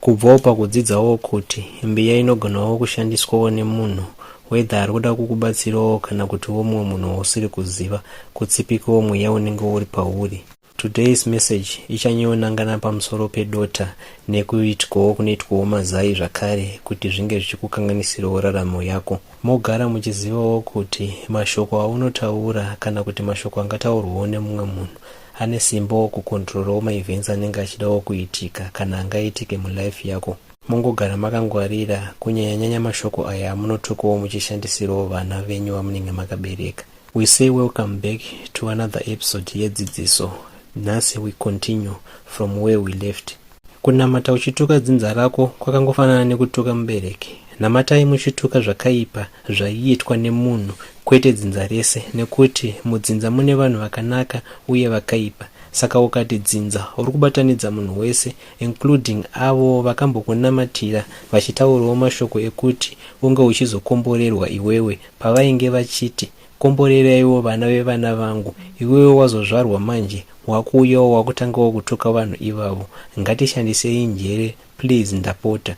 Kubvawo pakudzidzawo kuti mbiya inogonawo kushandiswawo nemunhu whether ari kuda kukubatsirawo kana kutiwo mumwe munhu wausiri kuziva kutsipikawo mweya unenge uri pauri. Today's message ichanyanyonangana pamusoro pedota nekuitwawo kunoitwawo mazai zvakare kuti zvinge zvichikukanganisirawo raramo yako. Mogara muchizivawo kuti mashoko aunotaura kana kuti mashoko angataurwawo nemumwe munhu ane simbawo kucontrolawo maevents anenge achidawo kuitika kana angaitike mulife yako. Mongogara makangwarira kunyanya-nyanya mashoko aya amunotukawo muchishandisirawo vana venyu vamunenge makabereka. We say welcome back to another episode yedzidziso. Nhasi we continue from where we left. Kunamata uchituka dzinza rako kwakangofanana nekutuka mubereki. Namatai muchituka zvakaipa zvaiitwa nemunhu kwete dzinza rese nekuti mudzinza mune vanhu vakanaka uye vakaipa. Saka ukati dzinza uri kubatanidza munhu wese including avo vakambokunamatira vachitaurawo mashoko ekuti unge uchizokomborerwa iwewe pavainge vachiti komboreraiwo vana vevana vangu iwewe wazozvarwa manje wakuuyawo wakutangawo kutuka vanhu ivavo. Ngatishandisei njere please ndapota.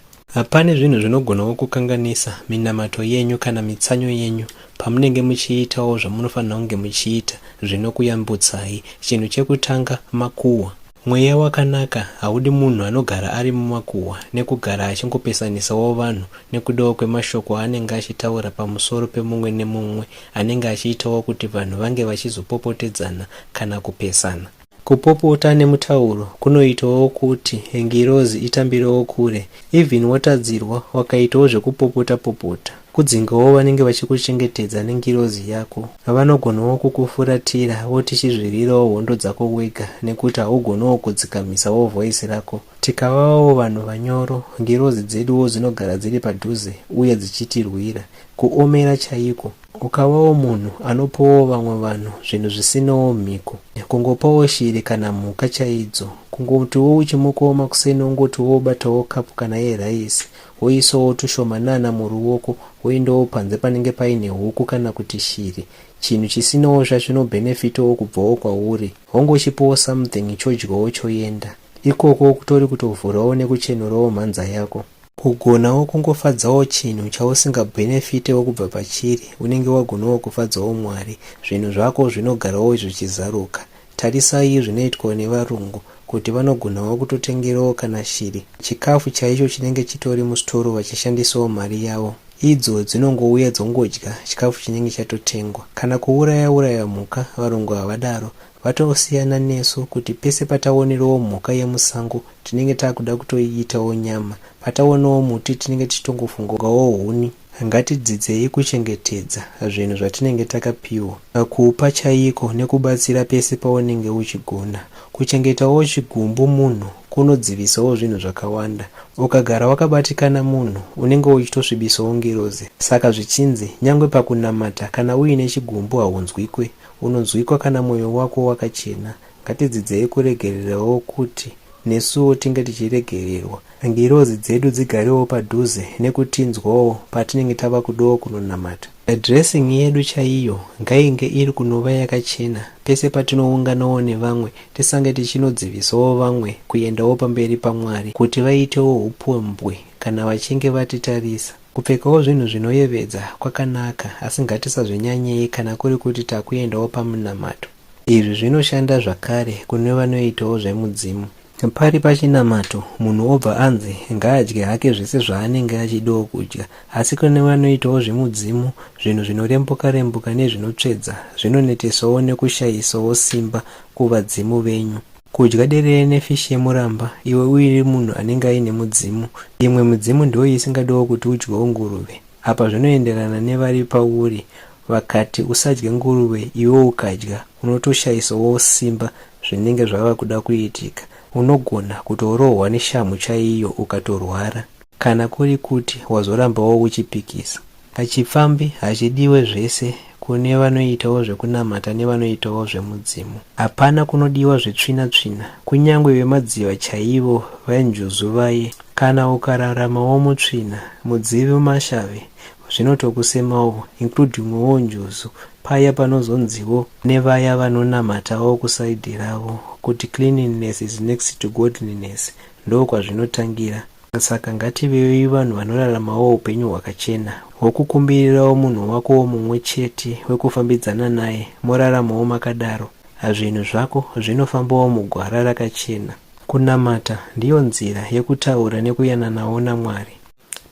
Pane zvinhu zvinogonawo kukanganisa minamato yenyu kana mitsanyo yenyu pamunenge muchiitawo zvamunofanira kunge muchiita zvinokuyambutsai. Chinhu chekutanga makuhwa. Mweya wakanaka haudi munhu anogara ari mumakuhwa nekugara achingopesanisawo vanhu nekudawo kwemashoko aanenge achitaura pamusoro pemumwe nemumwe anenge achiitawo kuti vanhu vange vachizopopotedzana kana kupesana. Kupopota nemutauro kunoitawo kuti ngirozi itambirewo kure even watadzirwa wakaitawo zvekupopota popota kudzingawo vanenge vachikuchengetedza nengirozi yako. Vanogonawo kukufuratira voti chizvirirawo hondo dzako wega nekuti haugonawo kudzikamisawo voice rako. Tikavawo vanhu vanyoro ngirozi dzeduwo dzinogara dziri padhuze uye dzichitirwira. Kuomera chaiko. Ukavawo munhu anopawo vamwe vanhu zvinhu zvisinawo mhiko, kungopawo shiri kana mhuka chaidzo, kungotiwo uchimukawo makuseni wongotiwo wobatawo kapu kana yeraisi woisawo tushomanana muruoko woendawo panze panenge paine huku kana kuti shiri, chinhu chisinawo zvazvinobhenefitawo kubvawo kwauri, wongochipawo something chodyawo choenda. Ikoko kutori kutovhurawo nekuchenurawo mhanza yako. Kugonawo kungofadzawo chinhu chausingabhenefitewo kubva pachiri unenge wagonawo kufadzawo Mwari. Zvinhu zvako zvinogarawo zvichizaruka. Tarisai zvinoitwa nevarungu kuti vanogonawo kutotengerawo kana shiri chikafu chaicho chinenge chitori musitoro vachishandisawo mari yavo. Idzo dzinongouya dzongodya chikafu chinenge chatotengwa. Kana kuuraya uraya mhuka varungu havadaro. Vatosiyana nesu kuti pese pataonerawo mhuka yemusango tinenge takuda kutoiitawo nyama. Pataonawo muti tinenge tichitongofungawo huni. Ngatidzidzei kuchengetedza zvinhu zvatinenge takapiwa. Kupa chaiko nekubatsira pese paunenge uchigona. Kuchengetawo chigumbu munhu kunodzivisawo zvinhu zvakawanda. Ukagara wakabatikana munhu unenge uchitosvibisawo ngirozi. Saka zvichinzi nyangwe pakunamata kana uine chigumbu haunzwikwe. Unonzwikwa kana mwoyo wako wakachena. Ngatidzidzei kuregererawo kuti nesuwo tinge tichiregererwa. Ngirozi dzedu dzigarewo padhuze nekutinzwawo patinenge tava kudawo kunonamata. Dressing yedu chaiyo ngainge iri kunova yakachena pese patinounganawo nevamwe tisange tichinodzivisawo vamwe kuendawo pamberi paMwari kuti vaitewo upombwe kana vachinge vatitarisa. Kupfekawo zvinhu zvinoyevedza kwakanaka asi ngatisazvinyanyei kana kuri kuti takuendawo pamunamato. Izvi zvinoshanda zvakare kune vanoitawo zvemudzimu. Pari pachinamato munhu obva anzi ngaadye hake zvese zvaanenge achidawo kudya asi kune vanoitawo zvemudzimu zvinhu zvinorembuka rembuka nezvinotsvedza zvinonetesawo nekushayisawo simba kuvadzimu venyu. Kudya derere nefishi yemuramba iwe uiri munhu anenge aine mudzimu. Imwe midzimu ndiyo isingadiwo kuti udyewo nguruve. Apa zvinoenderana nevari pauri vakati usadye nguruve iwe ukadya unotoshayisawo simba zvinenge zvava kuda kuitika. Unogona kutorohwa neshamhu chaiyo ukatorwara. Kana kuri kuti wazorambawo uchipikisa. Chipfambi hachidiwe zvese kune vanoitawo zvekunamata nevanoitawo zvemudzimu. Hapana kunodiwa zvetsvina tsvina kunyangwe vemadziva chaivo venjuzu vaye. Kana ukararamawo mutsvina, mudzivi mashavi zvinotokusemawo includingwo njuzu paya panozonziwo nevaya vanonamatawo kusaidhi ravo kuti cleanliness is next to godliness ndokwazvinotangira. Saka ngativei vanhu vanoraramawo upenyu hwakachena, hwekukumbirirawo munhu wakowo mumwe chete wekufambidzana naye moraramawo makadaro. Zvinhu zvako zvinofambawo mugwara rakachena. Kunamata ndiyo nzira yekutaura nekuyananawo naMwari.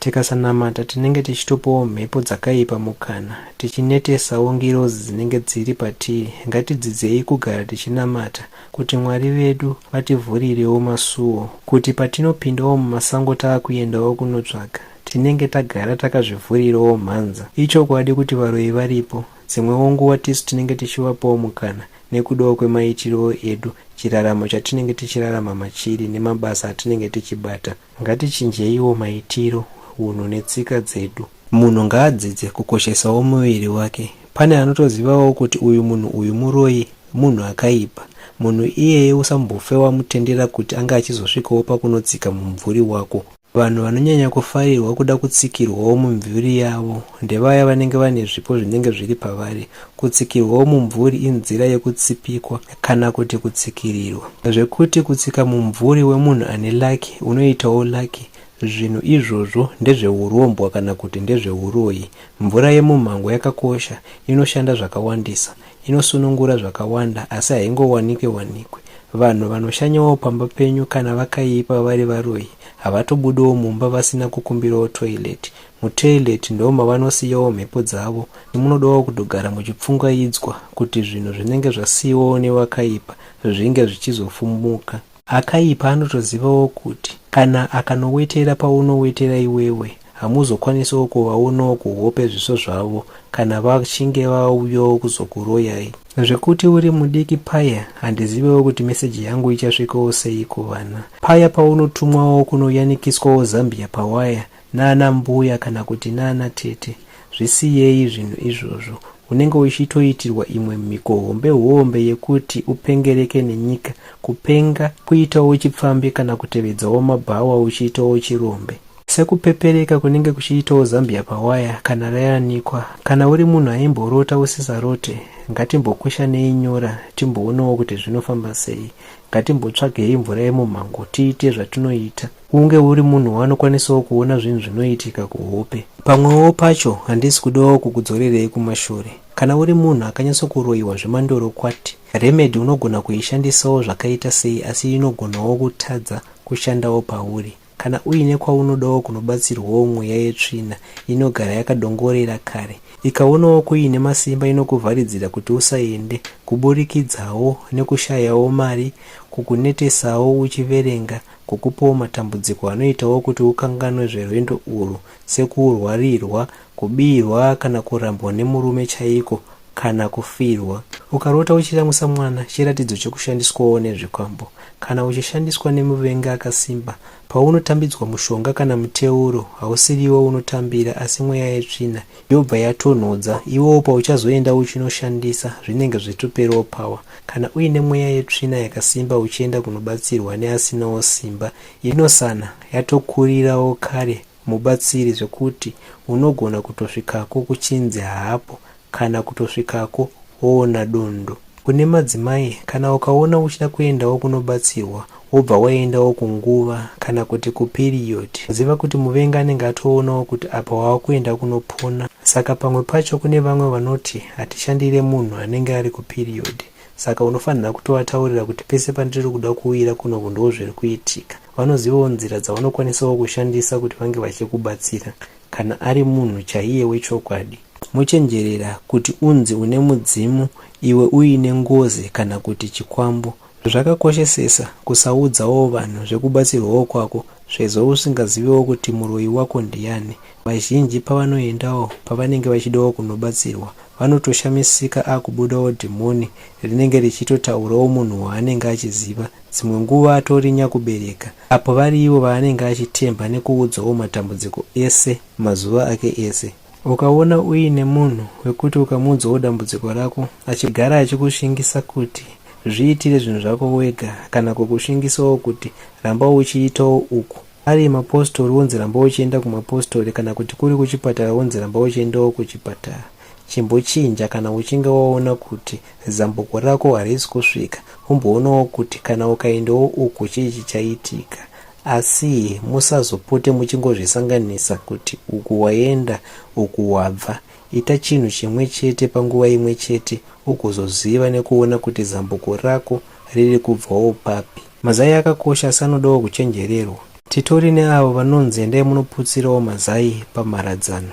Tikasanamata tinenge tichitopawo mhepo dzakaipa mukana, tichinetesawo ngirozi dzinenge dziri patiri. Ngatidzidzei kugara tichinamata kuti Mwari vedu vativhurirewo masuo kuti patinopindawo mumasango taakuendawo kunotsvaga tinenge tagara takazvivhurirawo mhanza. Ichokwadi kuti varoyi varipo, dzimwewo nguva tisu tinenge tichivapawo mukana nekudawo kwemaitiro edu, chiraramo chatinenge tichirarama machiri nemabasa atinenge tichibata. Ngatichinjeiwo maitiro, hunhu netsika dzedu. Munhu ngaadzidze kukoshesawo muviri wake. Pane anotozivawo kuti uyu munhu uyu muroyi, munhu akaipa. Munhu iyeye usambofe wamutendera kuti ange achizosvikawo pakunotsika mumvuri wako. Vanhu vanonyanya kufarirwa kuda kutsikirwawo mumvuri yavo ndevaya vanenge vane zvipo zvinenge zviri pavari. Kutsikirwawo mumvuri inzira yekutsipikwa kana kuti kutsikirirwa. Zvekuti kutsika mumvuri wemunhu ane lucky unoitawo lucky zvinhu izvozvo ndezveurombwa kana kuti ndezveuroyi. Mvura yemumhango yakakosha, inoshanda zvakawandisa. Inosunungura zvakawanda asi haingowanikwe wanikwe. Vanhu vanoshanyawo pamba penyu kana vakaipa vari varoyi havatobudiwo mumba vasina kukumbirawo toilet. Mutoilet ndomavanosiyawo mhepo dzavo munodawo kutogara muchipfungaidzwa kuti zvinhu zvinenge zvasiiwawo nevakaipa zvinge zvichizofumuka. Akaipa anotozivawo kuti kana akanowetera paunowetera iwewe hamuzokwanisawo kuvaonawo kuhope zviso zvavo kana vachinge vauyawo kuzokuroyai. Zvekuti uri mudiki paya handizivewo kuti meseji yangu ichasvikawo sei kuvana. Paya paunotumwawo kunoyanikiswawo Zambia pawaya naana mbuya kana kuti naana tete zvisiyei zvinhu izvozvo unenge uchitoitirwa imwe mhiko hombe hombe yekuti upengereke nenyika kupenga kuitawo chipfambi kana kutevedzawo mabhawa uchiitawo chirombe sekupepereka kunenge kuchiitawo Zambia pawaya kana rayanikwa kana uri munhu aimborota usisarote ngatimbokweshanei nyora timboonawo kuti zvinofamba sei ngatimbotsvagei mvura yemumhango tiite zvatinoita Unge uri munhu waanokwanisawo kuona zvinhu zvinoitika kuhope. Pamwewo pacho handisi kudawo kukudzorerei kumashure. Kana uri munhu akanyatsokuroyiwa zvemandorokwati, remedy unogona kuishandisawo zvakaita sei asi inogonawo kutadza kushandawo pauri. Kana uine kwaunodawo kunobatsirwawo mweya yetsvina inogara yakadongorera kare. Ikaonawo kuine masimba inokuvharidzira kuti usaende, kuburikidzawo nekushayawo mari, kukunetesawo uchiverenga, kukupawo matambudziko anoitawo kuti ukanganwe zverwendo urwu sekurwarirwa, kubirwa kana kurambwa nemurume chaiko kana kufirwa. Ukarota uchiramwisa mwana chiratidzo chekushandiswawo nezvikwambo. Kana uchishandiswa nemuvengi akasimba, paunotambidzwa mushonga kana muteuro hausiriwe unotambira asi mweya yetsvina yobva yatonhodza iwewo pauchazoenda uchinoshandisa zvinenge zvitoperawo power kana uine mweya yetsvina yakasimba uchienda kunobatsirwa neasinawo simba inosana yatokurirawo kare mubatsiri zvekuti unogona kutosvikako kuchinzi haapo kana kutosvikako woona dondo. Kune madzimai kana ukaona uchida kuendawo kunobatsirwa wobva waendawo kunguva kana kuti kuperiod ziva kuti muvengi anenge atoonawo kuti apa wakuenda kunopona saka pamwe pacho kune vamwe vanoti hatishandire munhu anenge ari kuperiod saka unofanira kutovataurira kuti pese pandiri kuda kuuira kunoku ndo zviri kuitika vanozivawo nzira dzavanokwanisawo kushandisa kuti vange vachikubatsira kana ari munhu chaiye wechokwadi. Mochenjerera kuti unzi une mudzimu iwe uine ngozi kana kuti chikwambo. Zvakakoshesesa kusaudzawo vanhu zvekubatsirwawo kwako sezvo usingazivewo kuti muroyi wako ndiyani. Vazhinji pavanoendawo pavanenge vachidawo kunobatsirwa vanotoshamisika akubudawo dhimoni rinenge richitotaurawo munhu waanenge achiziva dzimwe nguva atori nyakubereka apo vari ivo vaanenge achitemba nekuudzawo matambudziko ese mazuva ake ese. Ukaona uine munhu wekuti ukamuudzawo dambudziko rako achigara achikushingisa kuti zviitire zvinhu zvako wega kana kukushingisawo kuti ramba uchiitawo uku ari mapostori wonzi ramba uchienda kumapostori kana kuti kuri kuchipatara wonzi ramba uchiendawo kuchipatara chimbochinja kana uchinge waona kuti zambuko rako harisi kusvika umboonawo kuti kana ukaendawo uku chii chichaitika. Asi musazopote muchingozvisanganisa kuti uku waenda uku wabva. Ita chinhu chimwe chete panguva imwe chete ugozoziva nekuona kuti zambuko rako riri kubvawo papi. Mazai akakosha asi anodawo kuchenjererwa. Titori neavo vanonzi endai munoputsirawo mazai pamharadzano.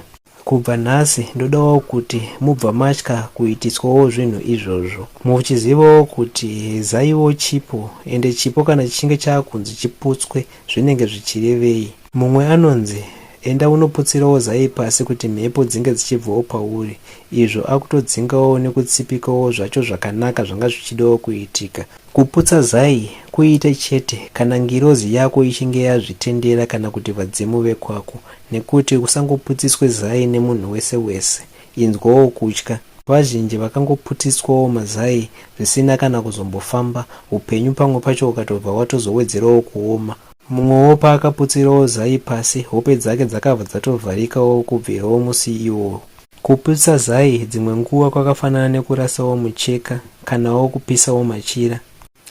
Kubva nhasi ndodawo kuti mubva matya kuitiswawo zvinhu izvozvo. Muchizivawo kuti zaiwo chipo ende chipo kana chichinge chaakunzi chiputswe zvinenge zvichirevei. Mumwe anonzi enda unoputsirawo zai pasi kuti mhepo dzinge dzichibvawo pauri izvo akutodzingawo nekutsipikawo zvacho zvakanaka zvanga zvichidawo kuitika. Kuputsa zai kuite chete kana ngirozi yako ichinge yazvitendera kana kuti vadzimu vekwako nekuti usangoputsiswe zai nemunhu wese wese. Inzwawo kutya. Vazhinji vakangoputsiswawo mazai zvisina kana kuzombofamba, hupenyu pamwe pacho ukatobva watozowedzerawo kuoma. Mumwewo paakaputsirawo zai pasi hope dzake dzakabva dzatovharikawo kubvirawo musi iwowo. Kuputsa zai dzimwe nguva kwakafanana nekurasawo mucheka kanawo kupisawo machira.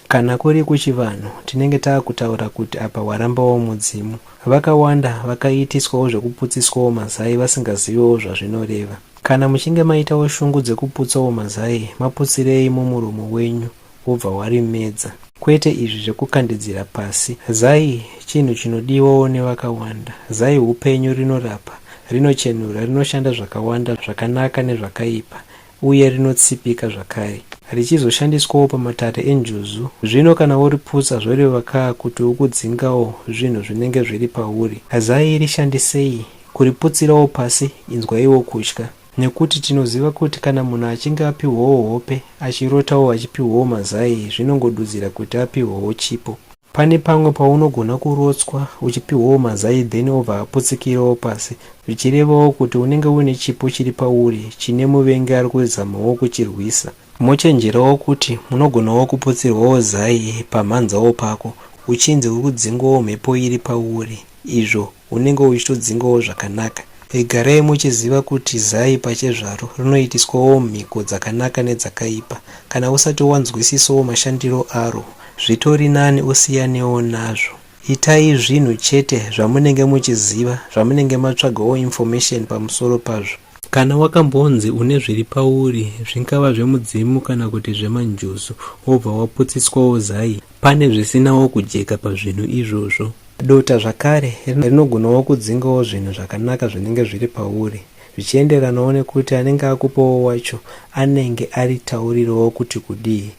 Kana kuri kuchivanhu tinenge taakutaura kuti apa warambawo mudzimu. Vakawanda vakaitiswawo zvekuputsiswawo mazai vasingazivewo zvazvinoreva. Kana muchinge maitawo shungu dzekuputsawo mazai maputsirei mumuromo wenyu wobva warimedza kwete izvi zvekukandidzira pasi. Zai chinhu chinodiwawo nevakawanda. Zai hupenyu rinorapa, rinochenura, rinoshanda zvakawanda zvakanaka nezvakaipa uye rinotsipika zvakare. Richizoshandiswawo pamatare enjuzu. Zvino kana woriputsa zvoreva kaa kuti ukudzingawo zvinhu zvinenge zviri pauri. Zai rishandisei kuriputsirawo pasi inzwaiwo kutya. Nekuti tinoziva kuti kana munhu achinge apihwawo hope achirotawo achipihwawo mazai zvinongodudzira kuti apihwawo chipo. Pane pamwe paunogona kurotswa uchipihwawo mazai then obva aputsikirawo pasi zvichirevawo kuti unenge uine chipo chiri pauri chine muvengi ari kuzamawo kuchirwisa. Mochenjerawo kuti munogonawo kuputsirwawo zai pamhanzawo pako uchinzi uri kudzingwawo mhepo iri pauri izvo unenge uchitodzingawo zvakanaka. Garai muchiziva kuti zai pachezvaro rinoitiswawo mhiko dzakanaka nedzakaipa. Kana usati wanzwisisawo mashandiro aro, zvitori nani usiyanewo nazvo. Itai zvinhu chete zvamunenge muchiziva, zvamunenge matsvagawo information pamusoro pazvo. Kana wakambonzi une zviri pauri, zvingava zvemudzimu kana kuti zvemanjuzu, wobva waputsiswawo zai, pane zvisinawo kujeka pazvinhu izvozvo. Dota zvakare rinogonawo kudzingawo zvinhu zvakanaka zvinenge zviri pauri zvichienderanawo nekuti anenge akupawo wacho anenge aritaurirawo kuti kudii.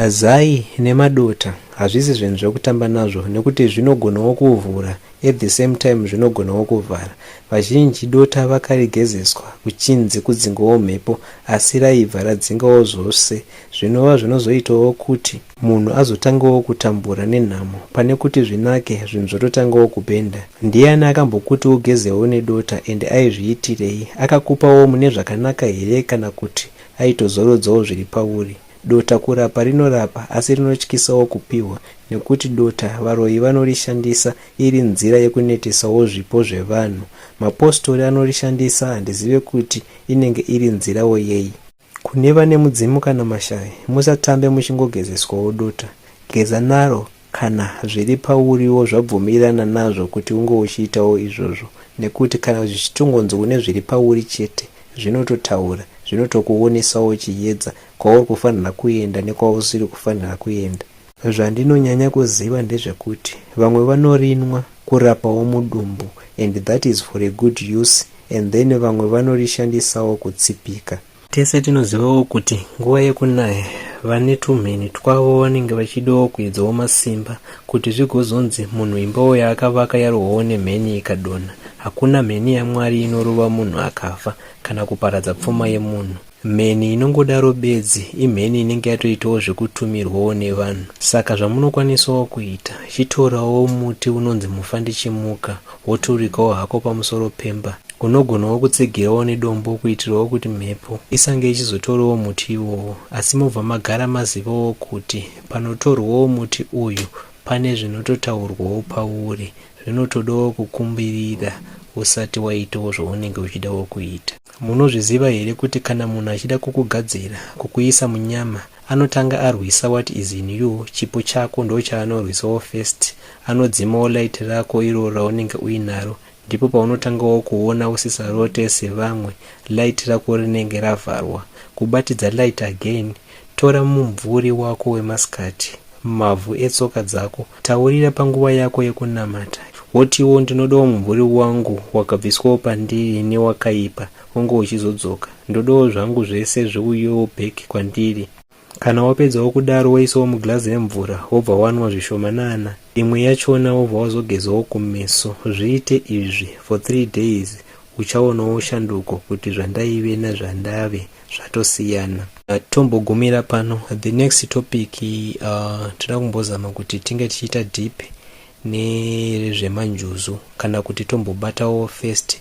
Zai nemadota hazvisi zvinhu zvekutamba nazvo nekuti zvinogonawo kuvhura at the same time zvinogonawo kuvhara. Vazhinji dota vakarigezeswa kuchinzi kudzingawo mhepo asi raibva radzingawo zvose zvinova zvinozoitawo kuti munhu azotangawo kutambura nenhamo pane kuti zvinake zvinhu zvototangawo kubhenda. Ndiani akambokuti ugezewo nedota ende aizviitirei? Akakupawo mune zvakanaka here kana kuti aitozorodzawo zviri pauri? Dota kurapa rinorapa asi rinotyisawo kupihwa nekuti dota varoyi vanorishandisa iri nzira yekunetesawo zvipo zvevanhu. Mapostori anorishandisa handizive kuti inenge iri nzirawo yei. Kune vane mudzimu kana mashavi musatambe muchingogezeswawo dota. Geza naro kana zviri pauriwo zvabvumirana nazvo kuti unge uchiitawo izvozvo nekuti kana zvichitongonzi une zviri pauri chete zvinototaura zvinotokuonesawo chiyedza kwauri kufanira kuenda nekwausiri kufanira kuenda. Zvandinonyanya kuziva ndezvekuti vamwe vanorinwa kurapawo mudumbu and that is for a good use and then vamwe vanorishandisawo kutsipika. Tese tinozivawo kuti nguva yekunaya vane tumheni twavo vanenge vachidawo kuedzawo masimba kuti zvigozonzi munhu imbawo yaakavaka yarohwawo nemheni ikadonha. Hakuna mheni yaMwari inorova munhu akafa kana kuparadza pfuma yemunhu. Mheni inongodaro bedzi imheni inenge yatoitawo zvekutumirwawo nevanhu. Saka zvamunokwanisawo kuita, chitorawo muti unonzi mufandichimuka woturikawo hako pamusoro pemba. Unogonawo kutsigirawo nedombo kuitirawo kuti mhepo isange ichizotorawo muti iwowo. Asi mobva magara mazivawo kuti panotorwawo muti uyu pane zvinototaurwawo pauri zvinotodawo kukumbirira usati waitawo zvaunenge uchidawo kuita. Munozviziva here kuti kana munhu achida kukugadzira, kukuisa munyama, Anotanga arwisa what is in you, chipo chako ndochaanorwisawo first. Anodzimawo light rako iroro raunenge uinaro. Ndipo paunotangawo kuona usisarote sevamwe, light rako rinenge ravharwa. Kubatidza light again, tora mumvuri wako wemasikati, mavhu etsoka dzako, taurira panguva yako yekunamata, wotiwo, "Ndinodawo mumvuri wangu wakabviswawo pandiri newakaipa, unge uchizodzoka. Ndodawo zvangu zvese zviuyewo back kwandiri." Kana wapedzawo kudaro, woisawo mugirazi remvura, wobva wanwa zvishomanana, imwe yachona wobva wazogezawo kumeso. Zviite izvi for 3 days, uchaonawo shanduko kuti zvandaive nezvandave zvatosiyana. Tombogumira pano. The next topic, toda kumbozama kuti tinge tichiita deep nezvemanjuzu, kana kuti tombobatawo first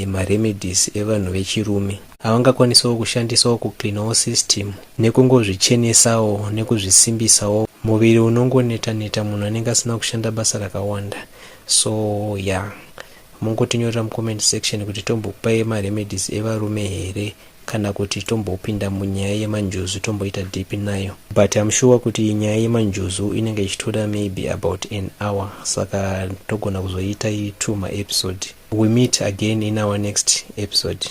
maremedies evanhu vechirume havangakwanisawo kushandisawo kucleanawo system nekungozvichenesawo nekuzvisimbisawo muviri. Unongoneta neta munhu anenge asina kushanda basa rakawanda. So yeah, mungotinyorera mucomment section kuti tombokupai maremedies evarume here, kana kuti tombopinda munyaya yemanjuzu, tomboita deep nayo. But I'm sure kuti nyaya yemanjuzu inenge ichitoda maybe about an hour, saka togona kuzoita two maepisode. We meet again in our next episode.